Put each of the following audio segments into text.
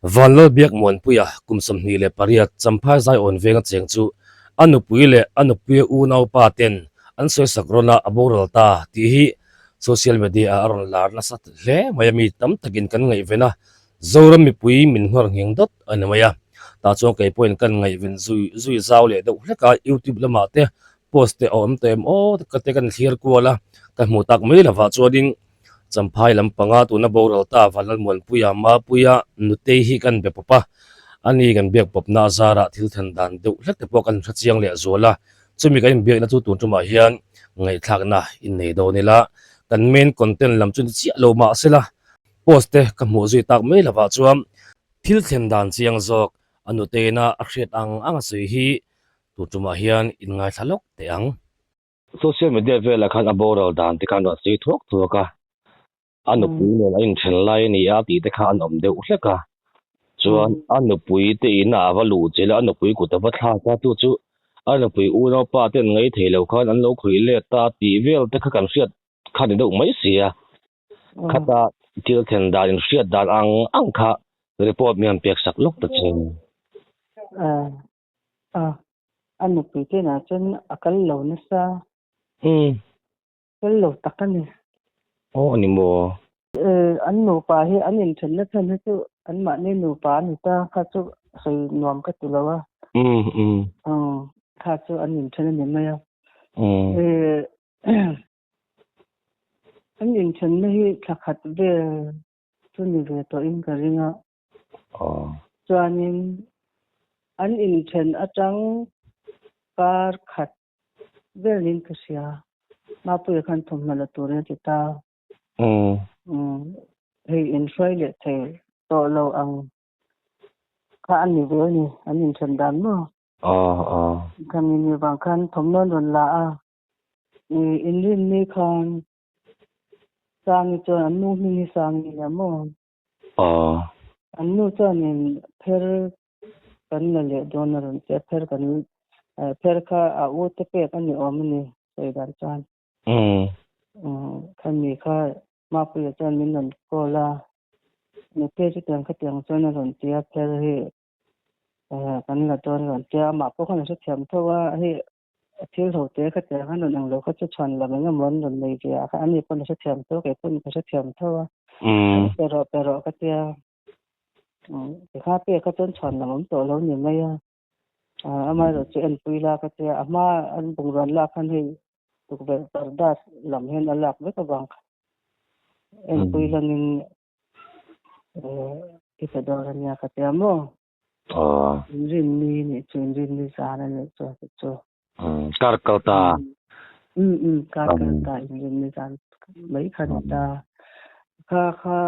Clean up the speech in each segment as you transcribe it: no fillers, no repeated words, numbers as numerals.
Vanlalbiak Muanpuia kum 28 Champhai Zaiawn venga cheng chu a nupui leh a nupuia unaupa ten an sawisak rawn a, a boral ta tih hi social media ah a rawn lar nasa hle mai a, mi tam takin kan ngaihven a, Zoram mipui min nghawr ngheng dawt a ni mai a. Tah chuan kei pawhin kan ngaihven zui zui zau leh deuh hlek a, YouTube lamah te post te a awm tawh em aw ka te kan thlir kual a, ka hmuh tak mai lovah chuanin Champhai lampanga tuna boral ta Vanlalmuanpuia Mapuia Nutei hi kan be pawp a, ani kan biak pawpna a zarah thil then dan deuh hlek te pawh kan hre chiang leh zual a, chumi kan inbiakna chu tun tumah hian ngaihthlakna innei dawn ila, kan main content lam chu ni chiah lo mah sela post te ka hmuh zui tak mai lovah chuan thil thlen dan chiang zawk a Nuteina a hriat ang ang a sawi hi tun tumah hian inngaithla lawk teh ang. Social media velah khan a boral dan te khan rawn sawi thuak thuak a, a nupui nen a inthen lai a ni a tih te kha an awm deuh hlek a. Chuan a nupui te inah a va luh chilh a, a nupui kut a va thlak a, chu chu a nupui unaupa ten ngei thei lo khan an lo khawih let ta tih vel te kha kan hriat kha ni deuh mai si a. Khata thil thlen dan inhriat dan ang ang kha report mi han pek sak lawk ta che. A, a nupui te inah chuan a kal lo nasa. Kal lo tak a ni. Aw a ni maw? An nupa hi an inthenna chhan hi chu anmahni nupa a ni ta, kha chu sawi nuam ka ti lo a. Kha chu an inthen a ni mai a. An inthenna hi thla khat vel chu ni ve tawhin ka ring a. Chuanin an inthen atang kar khat velin ka hria. Mapuia khan thawmhnaw la turin a ti ta. Hei inhruai leh thei tawh lo ang kha a ni ve a ni, an inthen dan maw? Khami ni vang khan thawmhnaw an rawn la a, inrinni khan Sangi chuan an nu hming hi Sangi nia maw? Aw. An nu chuanin pher kan la leh dawn a rawn ti a, pher kan pher kha a u te pek a ni awm a ni sawi dan chuan. Khami kha Mapuia chuan min rawn call a, Nute chutiang khatiang chuan a rawn ti a, pher hi kan la dawn a rawn ti a, amah pawh khan a hrethiam tho a, hei A thil ho te kha tiang an rawn ang lo kha chu chhuan lam eng emaw an rawn nei ve a kha ani pawn a hrethiam tho kei pawn ka hrethiam tho a pe rawh pe rawh ka tia tikha pek kha chuan chhuan lam awm tawh lo ni mai a amaherawh chu enpui la ka tia a hma an bungrua an lak khan hei tukverh parda lam hian a lak vek avang kha enpui langin i pe dawn ania ka tia maw. Aw. Inrinni nih chu inrinni zan a nih chu a chu. Kar kal ta. Um kar kal ta inrinni zan mai kha ni ta. Kha kha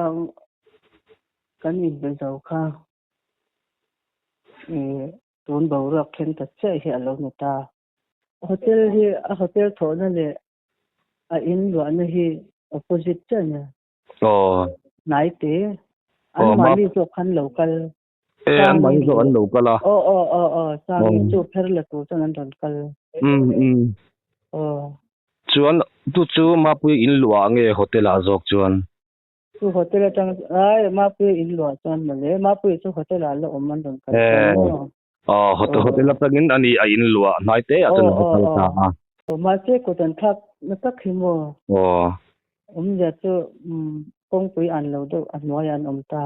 kan inbe zo kha tun boruak then ta chiah hi a lo ni ta. Hotel hi a hotel thawhna leh a in luahna hi opposite chiah a nia. Aw. Hnai te. An mahni zawk khan lo kal. E, an mahni zawk an lo kal a. Aw, aw, aw, aw. Sangi chu pher la tur chuan an rawn kal. Um, um. Aw. Chuan, tu chu Mapuia in luah nge hotel ah zawk chuan? Chu hotel atang, ai, Mapuia in luah chuan mawle. Mapuia chu hotel ah la awm an rawn kal chuan maw? Aw, hotel, hotel atangin ani a in luah hnai te ah chuan a va kal ta a. Aw, mahse kut an thlak na tak hi maw? Aw. Awmzia chu kawngpui an lo deuh a hnuaiah an awm ta.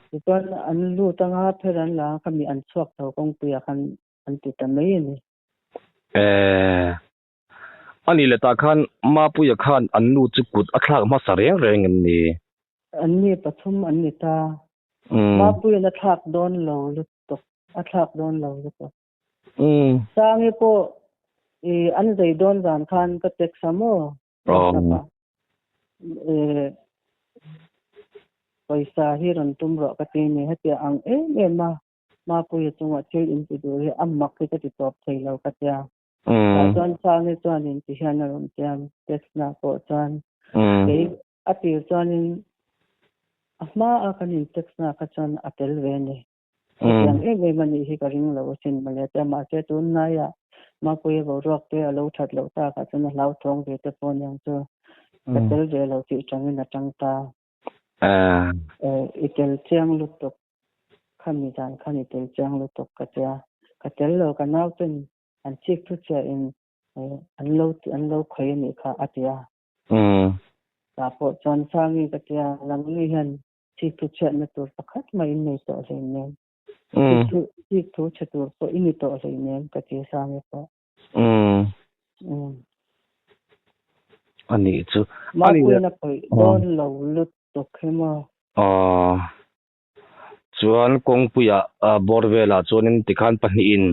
Tichuan an lut anga pher an la a, khami an chhuak tho kawngpuiah khan an ti ta mai a ni. Eh, a nih leh tah khan Mapuia khan an nu chu kut a thlak hmasa reng reng em ni? An ni pathum an ni ta. Mapuia'n a thlak dawn lo lutuk, a thlak dawn lo lutuk. Sangi pawh i an zei dawn zan khan ka text a maw? WhatsApp ah. Pawisa hi rawn tum rawh ka ti ni. Hetiang ang em em a Mapuia chungah thil in ti duh hi a mak hi ka ti tawp thei lo ka tia. Tah chuan Sangi chuanin ti hian a rawn tia text na pawh chuan kei a tir chuanin a hma a kan in text na kha chuan a tel ve a ni. Hetiang em em a nih hi ka ring lo asin mawle te mahse tunlaiah Mapuia boruak te a lo that loh takah chuan a hlauthawng ve te pawh aniang chu ka tel ve lo tih tangin a tang ta. I tel chiang lutuk. Khami zan khan i tel chiang lutuk ka tia. Ka tel lo, ka nauten an chik thu chiahin an lo an lo khawih a nih kha a ti a. Tah pawh chuan Sangi ka tia, Nangni hian chik thu chhiatna tur pakhat mah in nei tawh hleinem. Chik thu chhe tur pawh i ni tawh hleinem ka ti Sangi pawh. A nih chu. Mapuiin a khawih dawn lo lutuk hi maw? Aw. Chuan kawngpuiah bawr velah chuanin tikhan pahnihin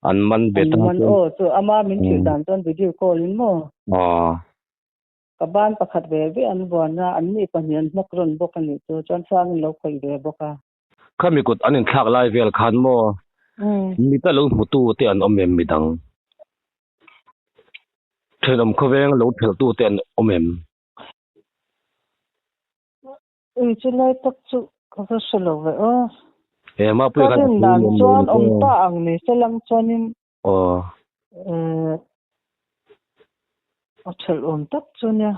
an man bet a. An man aw chu ama min hrilh dan chuan video call in maw? Aw. Ka ban pakhat ve ve an vuan a, an ni pahnih an hnawk rawn bawk a nih chu, chuan Sangin lo khawih ve bawk a. Khami kut an inthlak lai vel khan maw mita lo hmutu te an awm em midang? Thenawm khawveng lo thelhtu te an awm em? Ui chu lai tak chu ka va hre lo ve aw. He Mapuia Ka khan a rin pui dan lem lo chuan ni awm aw. ta ang ni se lang chuanin Aw. eh a thelh awm tak chu nia.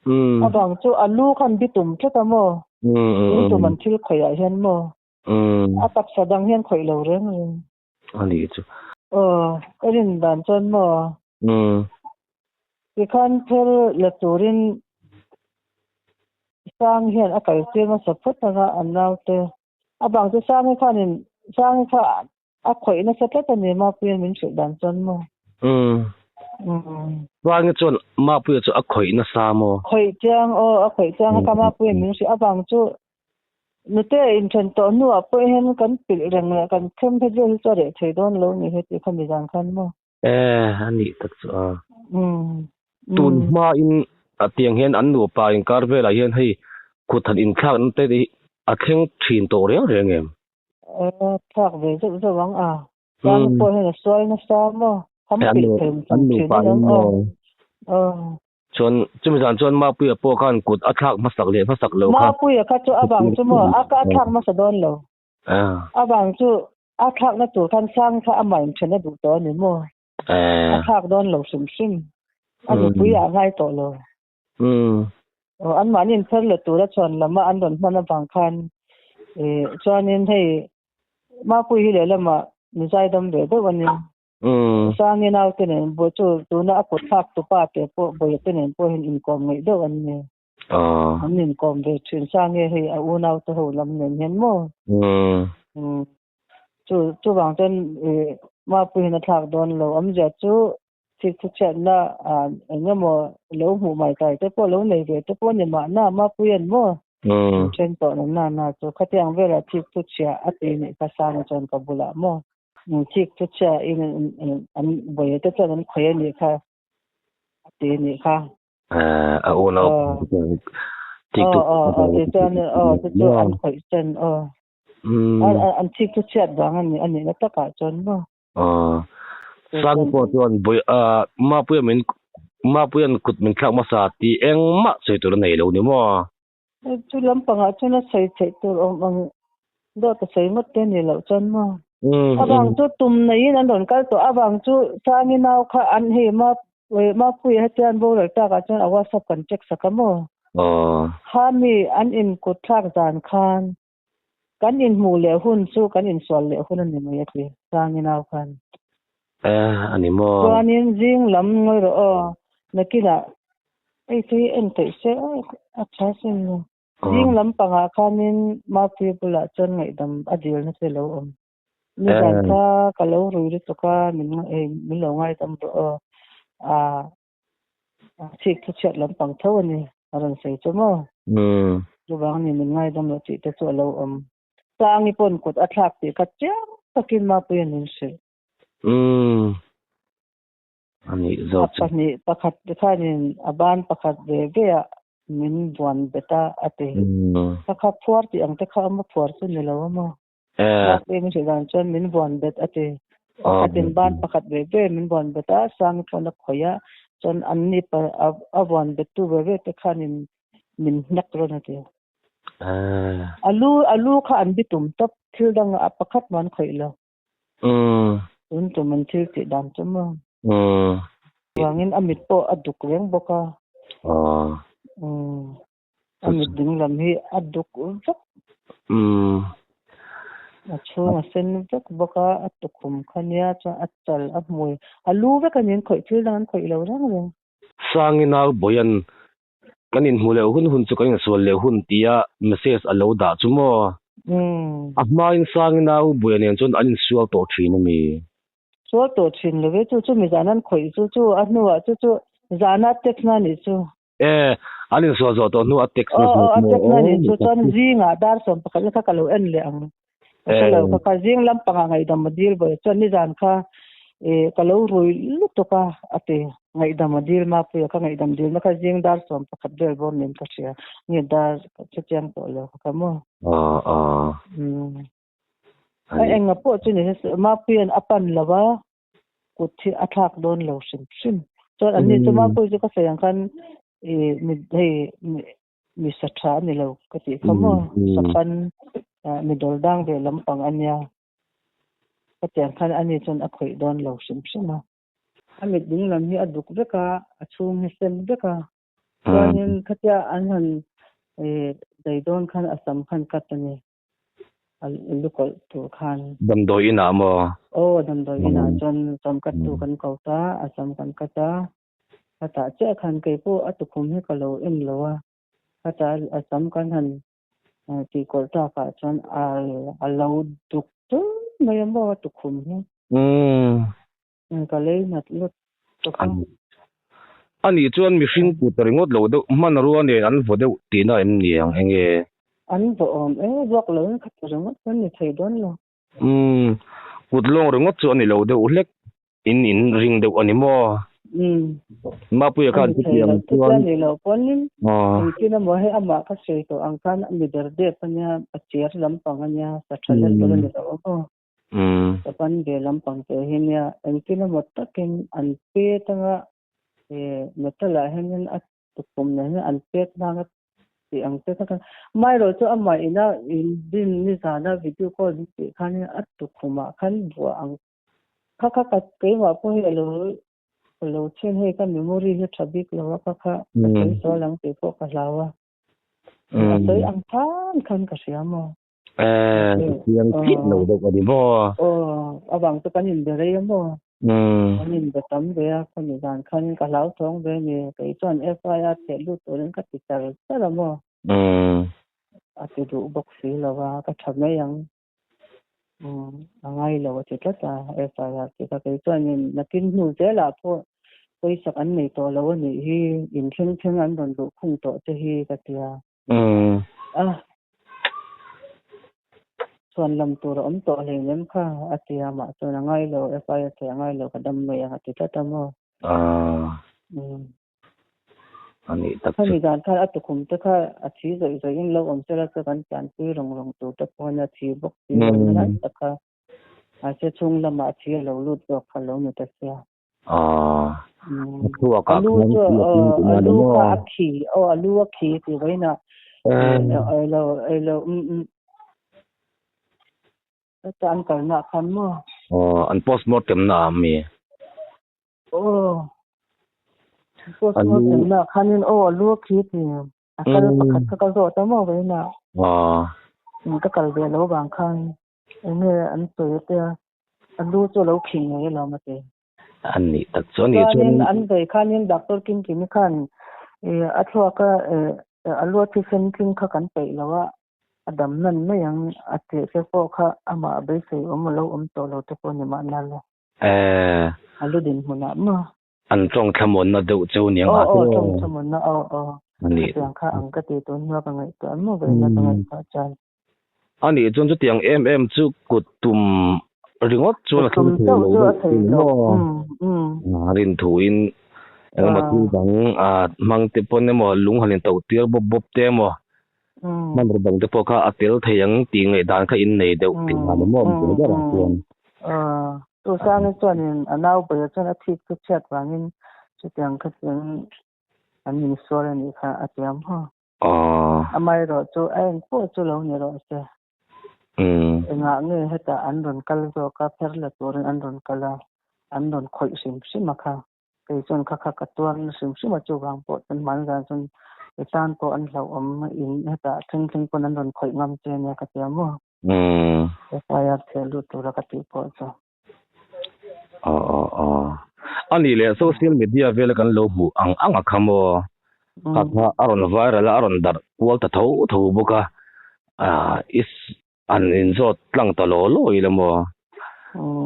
Umm. A bang chu a lu khan bi tum tlat a maw? Umm umm Tun tum umm. an thil khawih ah hian maw? Umm. A taksa dang hian khawih lo reng reng. A nih chu. Aw, ka rin dan chuan maw? Umm. Tikhan phel la turin Sang hian a kaltir hmasa phawt anga an naute. A bang chu Sangi khanin Sangi kha a khawih nasa tlat a ni Mapuia min hrilh dan chuan maw? Umm. Umm. Sangi chuan Mapuia chu a khawih nasa maw? Khawih chiang aw, a khawih chiang a kha Mapuia min hrilh. A bang chu Nute inthen tawh hnuah pawh hian kan pilh reng leh kan them phet vel hi chu a reh thei dawn lo ni heti kha mizan khan maw? Eh, a nih tak chu a. Tun hmain a tiang hian an nupa inkar velah hian hei kut han inthlak na te hi a thleng thin tawh reng reng em? Eh, thlak ve zeuh zeuh ang a. Chuan pawh hian a sual nasa maw? Ham pilh thei An nupa in maw? Chuan chumi zan chuan Mapuia pawh khan kut a thlak hmasak leh hmasak lo kha. Mapuia kha chu a vang chu maw a ka a thlak hmasa dawn lo. A vang chu a thlakna tur khan Sang kha amah in then a duh tawh a ni maw? A thlak dawn lo hrim hrim. A nupui ah a ngai tawh lo. Aw anmahni in pher let tura chuan lam a an rawn hman avang khan chuanin hei Mapuii hi lehlamah mizaidam ve deuh a nia. Sangi naute nen buai chu tuna a kut thlak tu pa te pawh Bawia te nen pawh hian inkawm ngaih deuh an ni. An inkawm ve thin. Sangi hei a unau te ho lam nen hian maw? Chu chuvang chuan Mapui hian a thlak dawn lo. Awmzia chu thik chhiatna eng emaw lo hmuh mai kai te pawh lo nei ve te pawh a ni mahna Mapuia'n maw? Then tawh na na na chu khatiang velah thik thu chhia a ti nih kha Sangi chuan ka bulah maw? Thik chu chhia in an vawi te chuan an khawih a nih kha a ti a nih kha. A u lo thik chu aw ti chuan aw chu chu an khawih chen aw an thik chu chhiat vang a ni a nihna takah chuan maw. Aw Sang pawh chuan vawi Mapuia min Mapuia'n kut min thlak hmasa tih engmah sawi tur a nei lo ni maw? Chu lampangah chuan a sawi theih tur awm ang dawt a sawi ngawt te ni loh chuan maw. Avang chu tum neiin an rawn kal tawh avang chu Sangi nau kha an hei Mapuia hetian boral takah chuan a WhatsApp kan check sak a maw. Khami an inkut thlak zan khan kan inhmuh leh hun chu kan insual leh hun a ni mai a ti Sangi nau khan. A ni maw? Chuanin zing lam ngawi rawh aw, nakinah hei chu hi en theih se a tha sin ni. Zing lam pangah khanin Mapuia bulah chuan ngaihdam a dilna che lo awm. Nizan kha ka lo rui lutuk a, min hei min lo ngaidam rawh aw. A chhik thu chhiat lampang tho a ni a rawn sawi chu maw? Chuvang ni min ngaidam loh tih te chu a lo awm. Sangi pawn kut a thlak tih kha chiang takin Mapuia min hrilh. Umm. A nih zawk chu. A pahnih pakhat te khanin a ban pakhat ve ve ah min vuan bet a a ti. Kha kha phuar tih ang te kha a maw phuar chu ni lo a maw. Mapuia min hrilh dan chuan min vuan bet a ti. Pakhatin ban pakhat ve ve min vuan bet a, Sangi pawn a khawih a, chuan anni a vuan bet tu ve ve te khanin min hnek rawn a ti. A lu a lu kha an bi tum tawp thil dang a pakhat mah an khawih lo. Tun tum an thil tih dan chu maw. Vangin a mit pawh a duk reng bawk a. A mit ding lam hi a duk vek. A chhung a sen vek bawk a, a tukhum kha nia chuan a chal a hmui a lu vek a ni an khawih thil dang an khawih lo reng reng. Sangi nau Bawian kan inhmu leh hun hun chu kan insual leh hun tia message a lo dah chu maw? A hmain Sangi nau Bawia nen chuan an insual tawh thin a mi? Sual tawh thin lo ve chu chu mi zan an khawih chu chu a hnuah chu chu zana text na nih chu. E, an insual zawh tawh hnu a text na Aw aw a text na nih chu chuan zingah dar 11 na kha ka lo en leh ang. Ka hre lo ka kha zing lampangah ngaihdam a dil vawi chuan nizan kha e ka lo rui lutuk a a ti ngaihdam a dil Mapuia kha ngaihdam dilna kha zing dar 11 vel bawr nen ka hria nge dar ka hre chiang tawh lo ka kha maw. Aw aw. A enga pawh chu ni Mapuia'n a pan lo a. kut hi a thlak dawn lo hrim hrim. Chuan an ni chu Mapuii chu ka sawi ang khan i mi hei mi sa tha a ni lo ka tih kha maw sapan mi dawr dang ve lampang a nia ka tih ang khan ani chuan a khawih dawn lo hrim hrim a. A mit ding lam hi a duk vek a, a chhung hi sen vek a. Chuanin khatia an han dai dawn khan a sam khan cut a ni. A lukawlh tur khan. Damdawi inah maw? Aw, damdawi inah chuan sam cut tu kan ko ta, a sam kan cut a. Khatah chiah khan kei pawh a tukhum hi ka lo en lo a, khatah a sam kan han tihkawlh takah chuan a lo duk tul mai a maw a tukhum hi. Ka lei nat lut tuk a. Anih chuan mihring kut ringawt lo deuh hmanrua nen an vaw deuh tihna em ni ang enge? An vaw awm e, vuak lo in khat ringawt chuan ni thei dawn lo. Umm, kut lawng ringawt chu a ni lo deuh hlek in in ring deuh a ni maw? Umm. Mapuia khan chutiang chuan. A ni lo pawnin engtin emaw hei amah ka sawi tawh ang khan mi der dep a nia, a cher lampang a nia, sa tha hlek tur a ni lo ang aw. Ka pan ve lampang te hi nia engtin emaw takin an pet anga metal ah hianin a tukhum nen hian an pet hlang a tih ang te kha amaherawh chu amah ina in nizana video call min tih khanin a tukhum ah khan buah ang kha kha ka keimah pawh hi alo alo chhin hei ka memory hi tha bik lo a kha kha ka sawi sual ang tih pawh ka hlau a a sawi ang khan khan ka hria maw. Eh, chiang chiah lo deuh a ni maw? Aw, avang chu kan inbe rei a maw? Kan inbe tam ve a, khami zan khan ka hlauthawng ve a ni. Kei chuan FIR theh lut turin ka ti char char a maw? A ti duh bawk si lo a, ka tha mai ang. A ngai lo a ti tlat a, FIR tih kha. Kei chuanin nakin hnu zelah pawh pawisak an nei tawh lo a nih hi, inthleng thleng an rawn luh khung tawh che hi ka ti a. A chhuan lam tur a awm tawh hlei lem kha a ti a, mah chuan a ngai lo, FI a thei a ngai lo ka dam mai ang a ti tlat a maw. A nih tak chu. Khami dan khan a tukhum te kha a thi zawih zawih in lo awm sela chu kan tlanpui rawng rawng tur te pawh hian a thi bawk si lo na lai tak kha mahse chhung lamah a thi a lo lut zawk kha lo ni ta sia. A thluak ah A lu khan chu thi a tling tih a na lu ni kha maw? a khi aw a lu a khi tih vawiin ah ei lo ei lo um heta an kalna ah khan maw? Aw an postmortem na ah mi? Aw postmortem na ah khanin aw a lu a khi tih a kal pakhat kha ka zawt a maw vawiin ah ka kal ve lo vang khan. Enge an sawi a tia, a lu chu a lo khing ngei alawm a ti. An nih tak chu a nih chuan. Chuanin an vei khanin Doctor Kimkimi khan a thluaka a lu a thisen tling kha kan peih lo a, a dam hnan mai ang a tih te pawh kha amah a beisei awm a lo awm tawh lo te pawh a ni mahna le. A lu dinhmunah maw. An tawng thlamuanna deuh cheu niang a. Aw aw tawng thlamuanna aw aw. Khatiang kha ang ka ti tun hnu a ka ngaihtuah maw vawiin a ka ngaihtuah chuan. A nih chuan chutiang em em chu kut tum ringawt chuan a thleng thei lo deuh thin maw? Rin thuin engemaw thil dang hmang te pawn emaw lung han in to tir bawp bawp te emaw hmanraw dang te pawh kha a tel thei ang tih ngaihdan kha in nei deuh tih dan maw mi ber berah chuan. Chu Sangi chuanin a nau bawih chuan a thik chu chhiat vangin chutiang kha chuan an insual a nih kha a tiam haw. Amaherawh chu a eng pawh chu lo ni rawh se. Engah nge hetah an rawn kal zawk a, pher la turin an rawn kal a, an rawn khawih hrim hrim a kha. Kei chuan kha kha ka tuar na hrim hrim a, chuvang pawh chuan hman zan chuan i tan pawh an hlauhawm in hetah thleng thleng pawn an rawn khawih ngam che ania ka ti a maw. Umm. FIR theh lut tura ka tih pawh chu. Aw aw aw. A nih leh social media vela kan lo hmuh ang ang a kha maw? Kha kha a rawn viral a, a rawn darh kual ta tho tho bawk a. Ah is an inzawt tlang ta law law ila maw?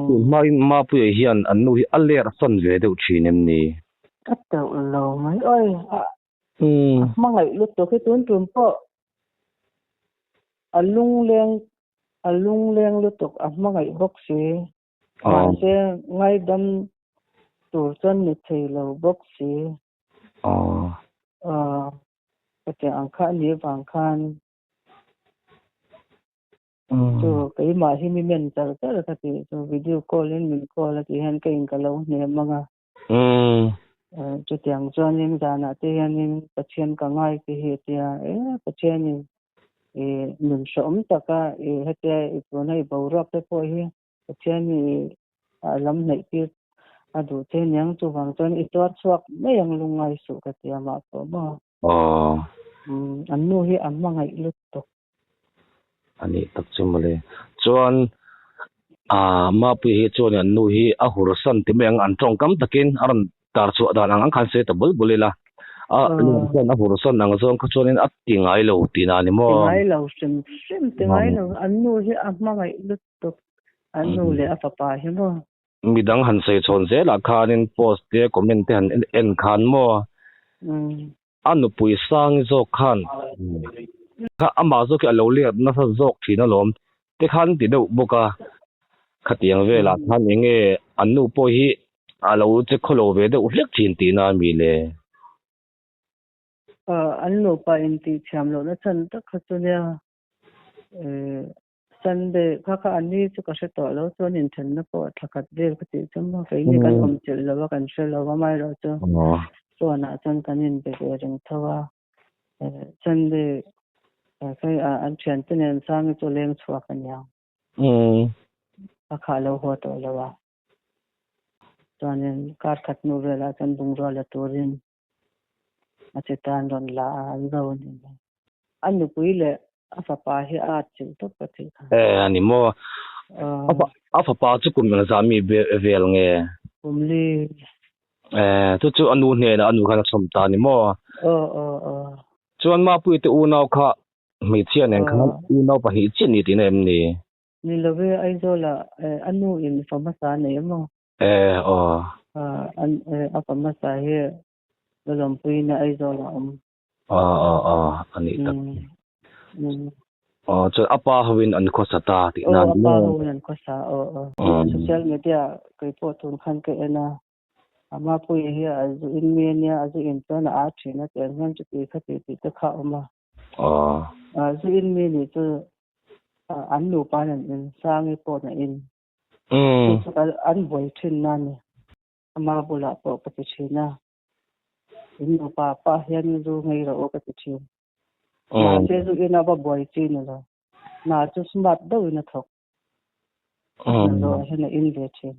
Tun hmain Mapuia hian an nu hi a ler sawn ve deuh thin em ni? Ka teuh lo mai awi. A hmangaih lutuk hi tun tum pawh a lungleng a lungleng lutuk a hmangaih bawk si. Mahse ngaidam tur chuan ni thei lo bawk si. Aw hetiang ang kha a nih vang khan Chu keimah hi mi men char char ka tih chu video call in min call a tih hian ka in ka lo hnem ang a. Chutiang chuanin zanah te hianin Pathian ka ngai te hi a tia e Pathianin i nun hrehawm taka i hetia i tuna i boruak te pawh hi Pathian i a lam hnaih tir a duh che aniang chuvang chuan i tuar chhuak mai ang lungngai suh ka ti a mah pawh maw. Aw. An nu hi a hmangaih lutuk. A nih tak chu mawle. Chuan ah Mapui hi chuan an nu hi a hur san ti mai ang an tawngkam takin a rawn tar chhuah dan ang ang khan sawi ta bul bul ila. A lung chuan a hur san ang zawng kha chuanin a ti ngai lo tihna a ni maw? Ti ngai lo hrim hrim ti ngai lo. An nu hi a hmangaih lutuk. An nu leh a fapa hi maw? Midang han sawi chhawn zelah khanin post te comment te han en khan maw a nupui sang zawk khan kha amah zawk hi a lo let nasa zawk thin alawm te khan ti deuh bawk a, khatiang velah khan eng nge an nu pawh hi a lo che khawlo ve deuh hlek thin tihna a mi le? An nupa intih thiam lohna chhan tak kha chu nia Sunday kha kha an ni chu ka hre tawh lo chuan inthenna pawh thla khat vel ka tih chu maw keini kan awm chilh lo a kan hre lo a amaherawh chu phone ah chuan kan inbe ve reng tho a Sunday kei ah an thiante nen Sangi chu leng chhuak a niang a khah lo haw tawh lo a chuanin kar khat hnu velah chuan bungrua la turin a che tan rawn la a an zo a ni mai. A nupui leh a fapa hi a at chilh tawp ka tih kha. E a ni maw? A fapa chu kum engzah mi vel nge? Kum li. E chu chu a nu hnenah a nu khan a chhawm ta a ni maw? Aw aw aw. Chuan Mapuii te unau kha hmeichhia nen khan unau pahnih chiah ni tihna em ni? Ni lo ve, Aizawlah a nu in fa hmasa a nei emaw? E aw. A fa hmasa hi Lalawmpuiin a Aizawl a awm. Aw aw aw a nih tak. Aw chuan a pa hoin an khawsa ta tih nan. Aw a pa hoin an khawsa aw aw. Social media kei pawh tun khan ka en a. A Mapuia hi a zu in mi ania a zu in chuan a aa thin a tiang hian chuti kha ti tih te kha a awm a. Aw. Zu in mi nih chu an nupa in an in Sangi pawh na in. Chu chu an buai thin na ni. Ama bulah pawh ka ti thin a, in nupa pah hian zu ngei rawh u ka ti thin. Mahse zu ina va buai chi ni lo. Hna chu smart deuhin a thawk. Hna zawh hian a in ve thin.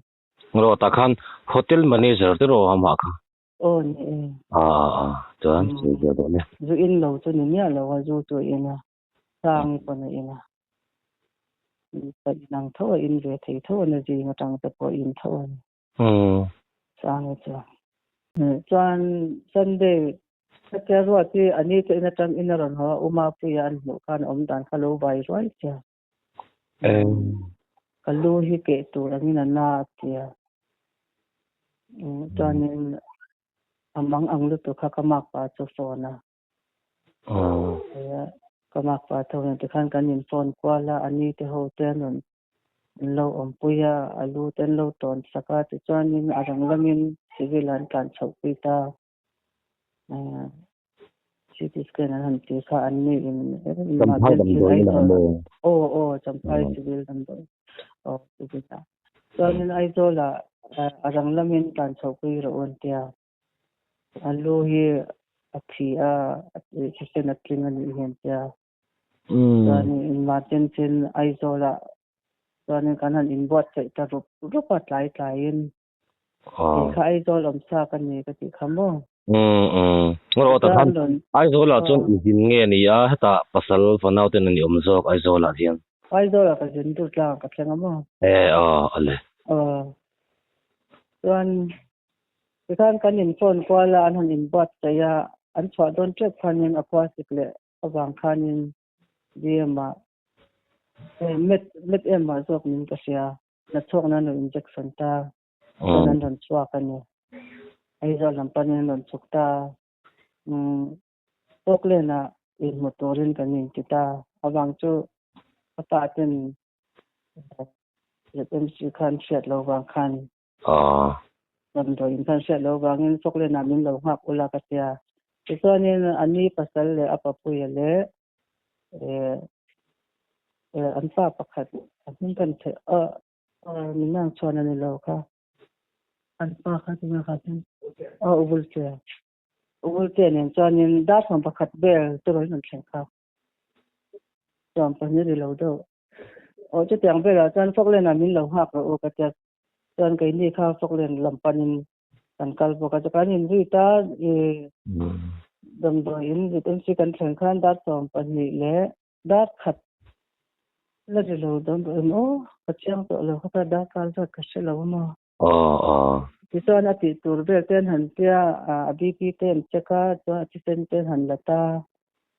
Rawh tah khan hotel manager te rawh amah kha. Aw ni e. Aa chuan sawi ve dawn e. Zu in lo chu ni miah lo a, zu chu a in a, Sangi pawn a in a. Pa inang tho a in ve thei tho a na zing atang te pawh a in tho a ni. Sangi chuan. Chuan Sunday hetia ruat hi a ni te in atang in a rawn haw a, U Mapuia an hmuh khan a awm dan kha lo vai ruai sia. Ka lu hi keh tur angin a na a tia. Chuanin a mang ang lutuk kha ka makpa chu phone a. Ka makpa tho hian tikhan kan in phone kual a, a ni te ho te an rawn An lo awmpui a, a lu te an lo tawn sak a, tichuanin a rang lamin civil an tlan chhohpui ta. CT scan an han ti kha an ni in Champhai damdawi in ah maw? Aw aw Champhai civil damdawi aw civil ah. Chuanin Aizawl ah a rang lamin tlan chhohpui rawh u an tia. A lu hi a thi a, thisen a tling a nih hi an tia. Chuanin emergency in Aizawl ah chuanin kan han inbuatsaih ta rup rup a tlai tlaiin kei kha Aizawl awm sa ka ni ka tih kha maw. Ngaw tak khan Aizawl ah chuan i zin nge ni a hetah pasal fanau ten an i awm zawk Aizawl ah hian. Aizawl ah ka zin dur tlang ah ka thleng a maw? E aw ale. Aw. Chuan tikhan kan in phone kual a an han in buatsaih a, an chhuah dawn tep khanin a khua sik leh avang khanin DM ah met met em ah zawk min ka hria nachhawk nan rawn injection ta chuan an rawn chhuak a ni. Aizawl lam panin an rawn chhuk ta. Umm Auckland ah inhmu turin kan inti ta. Avang chu ka pa ten ZMC khan hriat lo vang khan damdawiin khan hriat lo vangin Auckland ah min lo nghak ula ka tia. Tichuanin a ni pasal leh a papuia leh an pa pakhat a hming kan theih min ang chhuan a ni lo kha. An pa kha tunge kha hming? Aw u Vulchea. Ulte nen chuanin dar 11 vel chu rawn rawn thleng kha. Chuan pahnih ri lo deuh. Aw chutiang velah chuan Falkland ah min lo nghak rawh u ka tia. Chuan keini kha Falkland lam panin kan kal bawk a. Chuan inzui ta i damdawi in ZMC kan thleng khan dar 12 leh dar khat la ri lo dawn tawh em aw ka chiang tawh lo kha dar kal zat ka hre lo a maw. Aw aw. Tichuan a tih tur vel te an han tia a, a BP te an check a, chuan a thisen te an han la ta,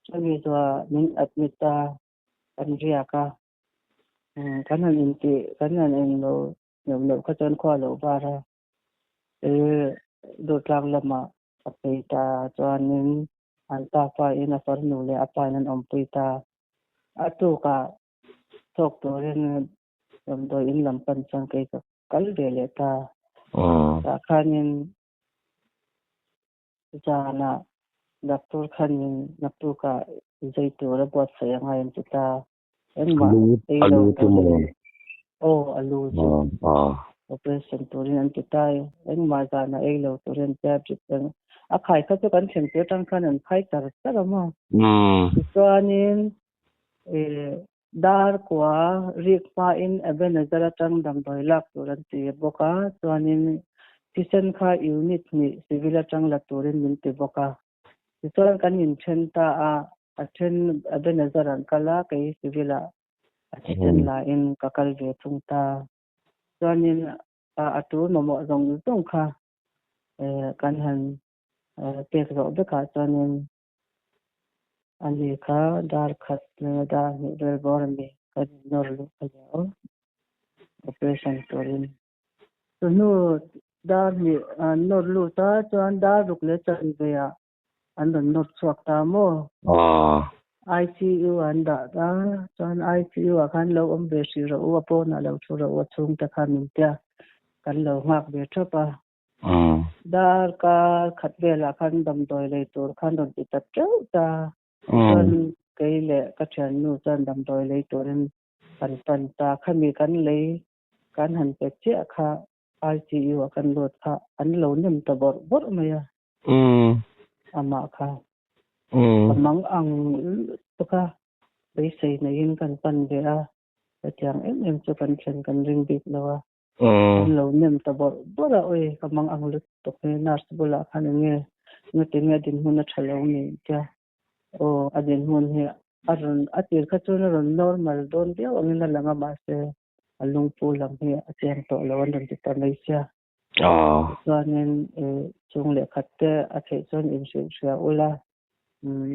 chumi zuah min admit a, kan riak a. Umm kan han intih, kan han englo neuh neuh kha chuan khua lo var a, eh Durtlang lamah a phei ta, chuanin an pa pa in a farnu leh a pa in an awmpui ta. A tukah thawk turin Damdawi in lam pan chuan kei ka kal ve leh ta. Tah khanin zanah doctor khanin naktukah zai tur a buatsaih a ngai an ti ta. Engmah ei lo turin aw a lu chu operation turin an ti ta. Engmah zanah ei lo turin an ti a drip eng a khai kha chu kan thlen tir atang khan an khai char char a maw. Tichuanin Dar kua rik hmain Ebenezer atang damdawi lak tur an ti bawk a, chuanin thisen kha unit hnih civil atang la turin min ti bawk a. Tichuan kan inthen ta a, a then Ebenezer an kal a, kei civil ah a thisen lain ka kal ve thung ta. Chuanin a tul mamawh zawng zawng kha kan han pek zawh vekah chuanin A ni kha dar khat nge dar hnih vel bawr a ni kan in nawr luh a ni aw operation turin. Chawhnu dar hnih an nawr lut a chuan dar ruk leh chanve ah an rawn nawr chhuak ta maw? ICU an dah ta chuan ICU ah khan lo awm ve hrih rawh u a pawnah lo thu rawh u a chhungte khan min tia kan lo nghak ve thap a. Darkar khat velah khan damdawi lei tur khan rawn ti ta teuh ta. Chuan kei leh ka thiannu chuan damdawi lei turin kan pan ta. Khami kan lei kan han pe chiah kha ICU ah kan lut kha an lo nem ta bawrh bawrh mai a. Amah kha ka mang ang lutuk a, beisei neiin kan pan ve a. Hetiang em em chu kan thlen kan ring bik lo a. An lo nem ta bawrh bawrh a, awi ka mang ang lutuk hi nurse bulah khan eng nge ngati nge a dinhmun a tha lo ni tia aw a dinhmun hi a rawn a tir kha chuan a rawn normal dawn viau angin a lang a mahse a lungpu lam hi a chiang tawh lo an rawn ti ta mai sia tichuanin chung leh khat te a theih chuan inhrilh hria ula umm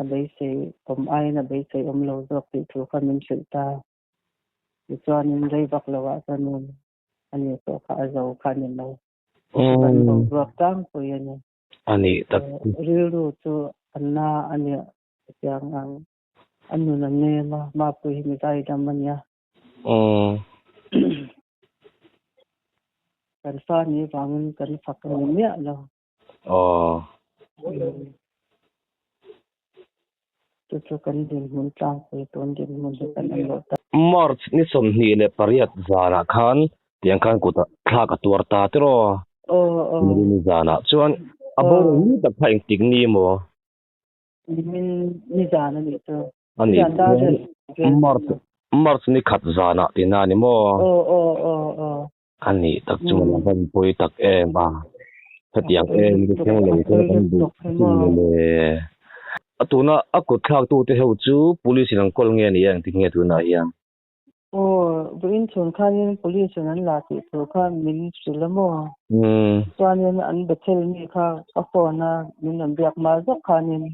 a beisei awm aiin a beisei awm lo zawk tih thu kha min hrilh ta. Tichuanin rei vak lo ah chuanin a ni pawh kha a zo kha a ni lo. Kan boruak tlangpui a ni. A nih tak. Rilru chu a na a nia hetiang ang a nun a nem a, Mapui hi mi zaidam a nia. Kan fa ni vangin kan fak a ni miah lo. Aw. Chu chu kan dinhmun tlangpui tun dinhmun hi kan awm loh ta. March ni 28 zanah khan tiang khan kutah thlak a tuar ta tiraw? Aw aw. Ni zanah chuan a boral ni tak kha engtik ni maw? Nimin ni zan a nih chu. A nih chuan March March ni khat zanah tihna a ni maw? Aw aw aw aw. A nih tak chu a van pawi tak em a, hetiang em chu thleng lo chu kan duh chin le. A tuna a kut thlaktute ho chu police in an kawl nge a ni a engtik nge tunah hian? Aw, vawiin chhun khanin police in an la tih tur kha min hrilh a maw? Chuanin an Bethel mi kha ka phone a, min rawn biak hma zawk khanin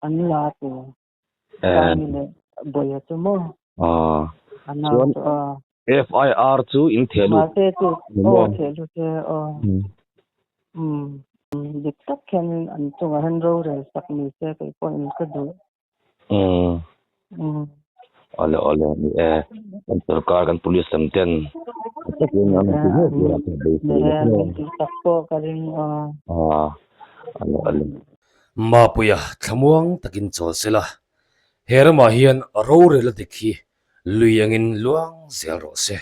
an la ti. Sangi leh Bawia chu maw? A nau chu a. FIR chu in theh lut. Mahse chu aw theh lut e aw. Umm dik tak khianin an chungah hian rorel sak ni se kei pawhin ka duh. Umm awle awle ni e kan sorkar kan police lam ten a takin an ti ngei tur a ka beisei Ni e min tih tak pawh ka ring aw. Aw awle awle. Mapuia thlamuang takin chawl sela he ramah hian rorel a dik hi lui angin luang zel rawh se.